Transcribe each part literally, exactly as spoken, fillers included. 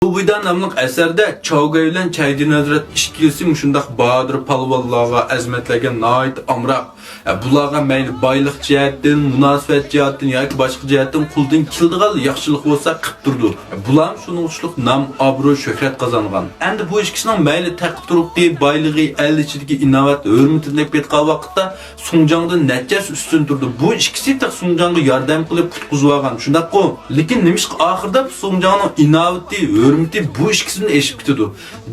بۇ بۇيدا ناملىق ئەسەردە چاۋگەي بىلەن چەيجىن ھەزرەت ئىككىلىسى مۇشۇنداق بادىر پالۋانلارغا، ئەزىمەتلەرگە ناھايىتى ئامراق. ئە، بۇلارغا مەيلى بايلىق جەھەتتىن، مۇناسىۋەت جەھەتتىن ياكى باشقا جەھەتتىن قولىدىن كېلىدىغان ياخشىلىق بولسا قىپ تۇرىدۇ. بۇلارمۇ شۇنىڭ ئۈچۈن نام، ئابرۇي، شۆھرەت قازانغان. ئەمدى بۇ ئىككىسىنىڭ مەيلى تەخت تۇرقى، بايلىقى، ئەل ئىچىدىكى ئىناۋەت، ھۆرمىتىنى دەپ كەتكەن ۋاقىتتا سۇڭجاڭدىن نەچچە ھەسسە ئۈستۈن تۇرىدۇ. بۇ ئىككىسى تېخى سۇڭجاڭغا ياردەم قىلىپ قۇتقۇزۇۋالغان، شۇنداققۇ؟ لېكىن نېمىشقا ئاخىردا بۇ سۇڭجاڭنىڭ ئىناۋىتى، ھۆرمىتى بۇ ئىككىسىدىن ئېشىپ كېتىدۇ؟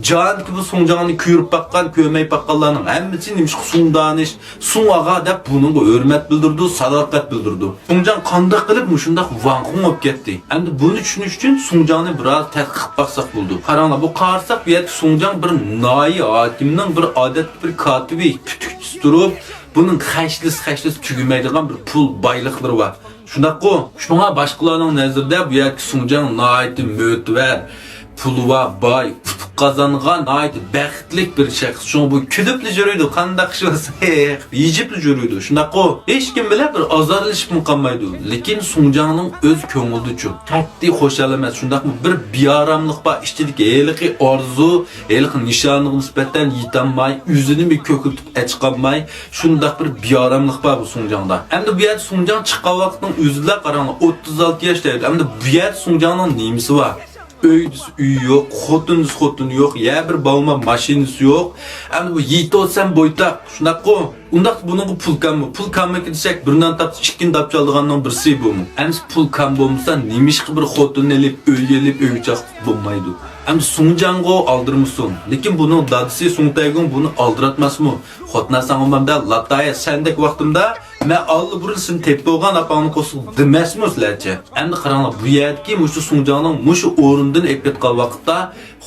جاھاندىكى بۇ سۇڭجاڭنى كۆرۈپ باققان، كۆرمەي باققانلارنىڭ ھەممىسى نېمىشقا سۇڭدانىش، سۇڭ ئاغا دەپ بۇنىڭغا ھۆرمەت بىلدۈرىدۇ، ساداقەت بىلدۈرىدۇ. سۇڭجاڭ قانداق قىلىپ مۇشۇنداق ۋاڭخۇڭ بولۇپ كەتتى؟ ئەمدى بۇنى چۈشىنىش ئۈچۈن سۇڭجاڭنى بىراز تەتقىق قىلىپ باقساق بولىدۇ. قاراڭلار، بۇ قارىساق بۇ يەردىكى سۇڭجاڭ بىر ناھىيە ھاكىمىنىڭ، بىر ئادەتتە بىر كاتىپى، پۈتۈكچىسى تۇرۇپ، بۇنىڭ خەجلىسە خەجلىسە تۈگىمەيدىغان بىر پۇل بايلىقلىرى بار. شۇنداققۇ؟ شۇڭا باشقىلارنىڭ نەزىرىدە بۇ يەردىكى سۇڭجاڭ ناھايىتى مۆتىۋەر، پۇلى بار، باي، ئۇتۇق قازانغان، ناھايىتى بەختلىك بىر شەخس. شۇڭا بۇ كۈلۈپلا يۈرىدۇ، قانداق ئىش بولسا يېجىپلا يۈرىدۇ. شۇنداققۇ؟ ھېچكىم بىلەن بىر ئازارلىشىپمۇ قالمايدۇ. لېكىن سۇڭجاڭنىڭ ئۆز كۆڭلىدىچۇ؟ قەتئىي خۇشال ئەمەس. شۇنداقمۇ؟ بىر بىئاراملىق بار ئىچىدىكى، ھېلىقى ئارزۇ، ھېلىقى نىشانىغا نىسبەتەن يېتەلمەي، ئۆزىنىمۇ كۆكلىتىپ ئەچقالماي، شۇنداق بىر بىئاراملىق بار بۇ سۇڭجاڭدا. ئەمدى بۇ يەردە سۇڭجاڭ چىققان ۋاقىتنىڭ ئۆزىدىلا قاراڭلار، ئوتتۇز ئالتە ياش دەيدۇ. ئەمدى بۇ يەردە سۇڭجاڭنىڭ نېمىسى بار؟ ئۆي دېسە ئۆيى يوق، خوتۇن دېسە خوتۇنى يوق، يا بىر باۋما ماشىنىسى يوق. ئەمدى بۇ يېتىۋاتسام بويتاق، شۇنداققۇ؟ ئۇنداقتا بۇنىڭغا پۇل كەممۇ؟ پۇل كەممىكى دېسەك، بىر نان تاپسا ئىككىنى داپ چالىدىغاننىڭ بىرسى بۇمۇ. ئەمسە پۇل كەم بولمىسا، نېمىشقا بىر خوتۇن ئېلىپ، ئۆي ئېلىپ، ئۆي چاقلىق بولمايدۇ؟ ئەمدى سۇڭجاڭغۇ ئالدىرىمىسۇن؟ لېكىن بۇنىڭ دادىسى سۇڭتەيگۇڭ بۇنى ئالدىراتماسمۇ؟ خوتۇن ساڭا مەندە لاتايە سەندەك ۋاقتىمدا مەن ئاللىبۇرۇن سېنى تېپىپ بولغان ئاپاڭنى قوسۇق دېمەسمۇ سىلەرچە؟ ئەمدى قاراڭلار، بۇ يەردىكى مۇشۇ سۇڭجاڭنىڭ مۇشۇ ئورنىدىن ئېلىپ كەتكەن ۋاقىتتا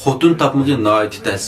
خوتۇن تاپمىقى ناھايىتى تەس.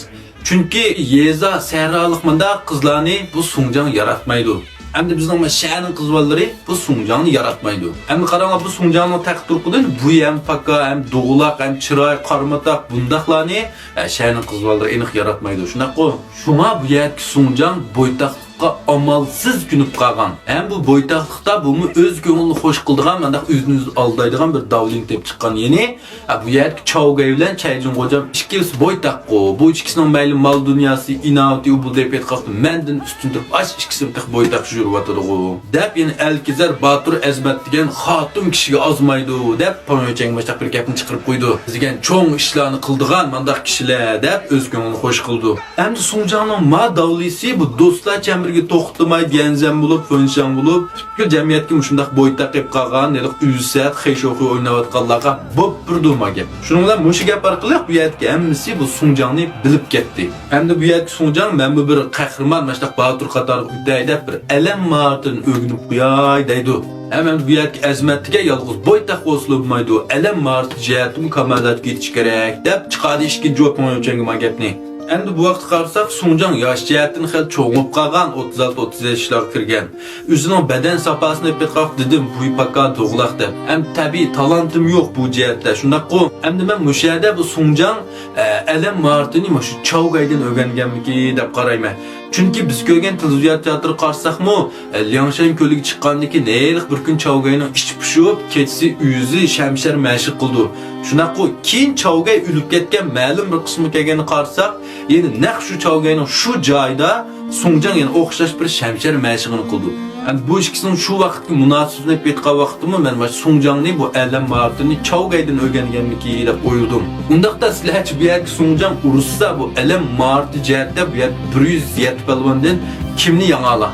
چۈنكى يېزا، سەھرالىق مۇنداق قىزلارنى بۇ سۇڭجاڭ ياراتمايدۇ. ئەمدى بىزنىڭ مانا شەھەرنىڭ قىز بالىلىرى بۇ سۇڭجاڭنى ياراتمايدۇ. ئەمدى قاراڭلار، بۇ سۇڭجاڭنىڭ تەخت تۇرقىدىن بۇ ھەم پاكا، ھەم دوغىلاق، ھەم چىراي، قارىماتاق بۇنداقلارنى، ئە، شەھەرنىڭ قىز بالىلىرى ئېنىق ياراتمايدۇ. شۇنداققۇ؟ شۇڭا بۇ يەردىكى سۇڭجاڭ بويتاقلىققا ئامالسىز كۆنۈپ قالغان. ھەم بۇ بويتاقلىقتا بۇمۇ ئۆز كۆڭلىنى خوش قىلىدىغان، مۇنداق ئۆزىنى ئۆزى ئالدايدىغان بىر داۋلىنى تېپىپ چىققان. يەنى، ئە، بۇ يەردىكى چاۋگەي بىلەن چەيجىڭ غوجام ئىككىلىسى بويتاققۇ. بۇ ئىككىسىنىڭ مەيلى مال دۇنياسى، ئىناۋىتى، ئۇ بۇ دەپ ئېيتقاقتا مەندىن ئۈستۈن تۇرۇپ، ئاش ئىككىسىمۇ تېخى بويتاق يۈرۈۋاتىدىغۇ. دەپ يەنە ئەلكىزەر باتۇر ئەزىمەت دېگەن خاتۇن كىشىگە ئازمايدۇ، دەپ پاڭيۆچەڭگە مۇشۇنداق بىر گەپنى چىقىرىپ قويىدۇ. دېگەن چوڭ ئىشلارنى قىلىدىغان مانداق كىشىلەر، دەپ ئۆز كۆڭلىنى خوش قىلىدۇ. ئەمدى سۇڭجاڭنىڭ ما داۋلىسى بۇ دوستلار چەمبىرىكى توختىماي گەنزەن بولۇپ، فۆنشاڭ بولۇپ، پۈتكۈل جەمئىيەتكە مۇشۇنداق بويتاق قېلىپ قالغان، ھېلىقى ئۈزسەت، خېشوخۇي ئويناۋاتقانلارغا بوپپۇرىدۇ ما گەپ. شۇنىڭ بىلەن مۇشۇ گەپ ئارقىلىق بۇ يەردىكى ھەممىسى بۇ سۇڭجاڭنى بىلىپ كەتتى. ئەمدى بۇ يەردىكى سۇڭجاڭ، مەنمۇ بىر قەھرىمان، مۇشۇنداق باتۇر قاتارىغا ئۆتەي دەپ، بىر ئەلەم ماھارىتىنى ئۆگىنىپ قوياي دەيدۇ. ھەم ئەمدى بۇ يەردىكى ئەزىمەتلىككە يالغۇز بويتاق بولسىلا بولمايدۇ، ئەلەم ماھارىتى جەھەتتىمۇ كامالەتكە يېتىش كېرەك، دەپ چىقاردى ئىككىنچى بوپۇڭ ئۆلچەڭگە ما گەپنى. ئەمدى بۇ ۋاقىتتا قارىساق، سۇڭجاڭ ياش جەھەتتىن خېلى چوڭىيىپ قالغان، ئوتتۇز ئالتە، ئوتتۇز يەتتە ياشلارغا كىرگەن. ئۆزىنىڭ بەدەن ساپاسىنى ئېلىپ ئېيتقاق دېدىم، بويى پاكا، دوغىلاق دەپ. ئەمدى تەبىئىي تالانتىم يوق بۇ جەھەتتە، شۇنداققۇ؟ ئەمدى مەن مۇشۇ يەردە بۇ سۇڭجاڭ، ئە، ئەلەم ماھارىتىنى مۇشۇ چاۋگەيدىن ئۆگەنگەنمىكىن دەپ قارايمەن. چۈنكى بىز كۆرگەن تېلېۋىزىيە تىياتىرىغا قارىساقمۇ، ئە، لياڭشەن كۆلىگە چىققاندىن كېيىن ھېلىقى بىر كۈن چاۋگەينىڭ ئىچى پۇشۇپ، كېچىسى ئۆزى شەمشەر مەشىق قىلىدۇ. شۇنداققۇ، كېيىن چاۋگەي ئۆلۈپ كەتكەن، مەلۇم بىر قىسمى كەلگەننى قارىساق، يەنە نەق شۇ چاۋگەينىڭ شۇ جايىدا سۇڭجاڭ يەنە ئوخشاش بىر شەمشەر مەشىقىنى قىلىدۇ. ئەمدى بۇ ئىككىسىنىڭ شۇ ۋاقىتتىكى مۇناسىۋىتىنى ئېلىپ ئېيتقان ۋاقتىمۇ مەن مانا سۇڭجاڭنى بۇ ئەلەم ماھارىتىنى چاۋگەيدىن ئۆگەنگەنمىكىن دەپ ئويلىدىم. ئۇنداقتا سىلەرچە بۇ يەردىكى سۇڭجاڭ ئۇرۇشسا بۇ ئەلەم ماھارىتى جەھەتتە بۇ يەردە بىر يۈز يەتتە پەلۋاندىن كىمنى ياڭالا؟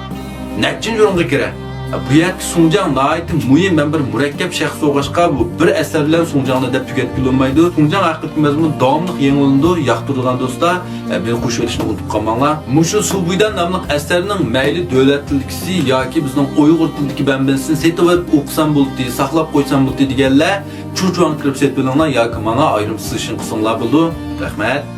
نەچچىنچى ئورۇنغا كىرە؟ بۇ يەردىكى سۇڭجاڭ ناھايىتى مۇھىم ھەم بىر مۇرەككەپ شەخس بولغاچقا، بۇ بىر ئەسەر بىلەن سۇڭجاڭنى دەپ تۈگەتكىلى بولمايدۇ. سۇڭجاڭ ھەققىدىكى مەزمۇن داۋاملىق يېڭىلىنىدۇ. ياقتۇرىدىغان دوستلار، ئە، مېنى قوشۇۋېتىشنى ئۇنتۇپ قالماڭلار. مۇشۇ سۇ بويىدا ناملىق ئەسەرنىڭ مەيلى دۆلەت تىلىدىكىسى ياكى بىزنىڭ ئۇيغۇر تىلىدىكى مەنبەسىنى سېتىۋېلىپ ئوقۇسام بولدى، ساقلاپ قويسام بولدى دېگەنلەر چۇچۇۋاڭ كىرىپ سېتىۋېلىڭلار ياكى ماڭا ئايرىم سىزىشىڭ قىلساڭلار بولىدۇ. رەھمەت.